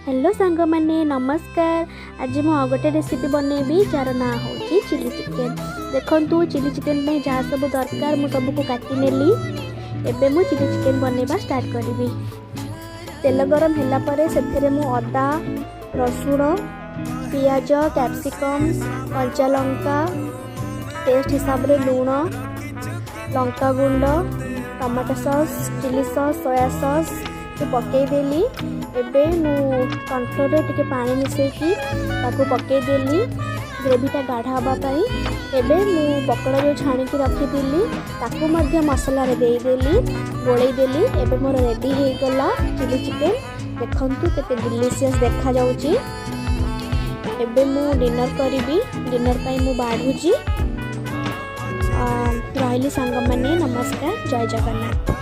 Hello ସାଙ୍ଗମାନେ, ନମସ୍କାର। ଆଜି ମୁଁ ଆଉ ଗୋଟେ ରେସିପି ବନେଇବି, ଯାହାର ନାଁ ହେଉଛି ଚିଲି ଚିକେନ୍। ଦେଖନ୍ତୁ, ଚିଲି ଚିକେନ୍ ପାଇଁ ଯାହା ସବୁ ଦରକାର ମୁଁ ସବୁକୁ କାଟି ନେଲି। ଏବେ ମୁଁ ଚିଲି ଚିକେନ୍ ବନେଇବା ଷ୍ଟାର୍ଟ କରିବି। ତେଲ ଗରମ ହେଲା ପରେ ସେଥିରେ ମୁଁ ଅଦା, ରସୁଣ, ପିଆଜ, କ୍ୟାପ୍ସିକମ୍, କଞ୍ଚା ଲଙ୍କା, ଟେଷ୍ଟ ହିସାବରେ ଲୁଣ, ଲଙ୍କା ଗୁଣ୍ଡ, tomato sauce, chilli sauce, soya sauce ପକାଇଦେଲି। ଏବେ ମୁଁ କର୍ଣ୍ଣଫ୍ଲୋରରେ ଟିକେ ପାଣି ମିଶାଇକି ତାକୁ ପକାଇଦେଲି ଗ୍ରେଭିଟା ଗାଢ଼ା ହେବା ପାଇଁ। ଏବେ ମୁଁ ପକୋଡ଼ା ଯେଉଁ ଛାଣିକି ରଖିଥିଲି, ତାକୁ ମଧ୍ୟ ମସଲାରେ ଦେଇଦେଲି, ଗୋଳେଇ ଦେଲି। ଏବେ ମୋର ରେଡ଼ି ହେଇଗଲା ଚିଲି ଚିକେନ୍। ଦେଖନ୍ତୁ, କେତେ ଡିଲିସିୟସ୍ ଦେଖାଯାଉଛି। ଏବେ ମୁଁ ଡିନର୍ କରିବି। ଡିନର୍ ପାଇଁ ମୁଁ ବାଢ଼ୁଛି। ରହିଲି ସାଙ୍ଗମାନେ, ନମସ୍କାର, ଜୟ ଜଗନ୍ନାଥ।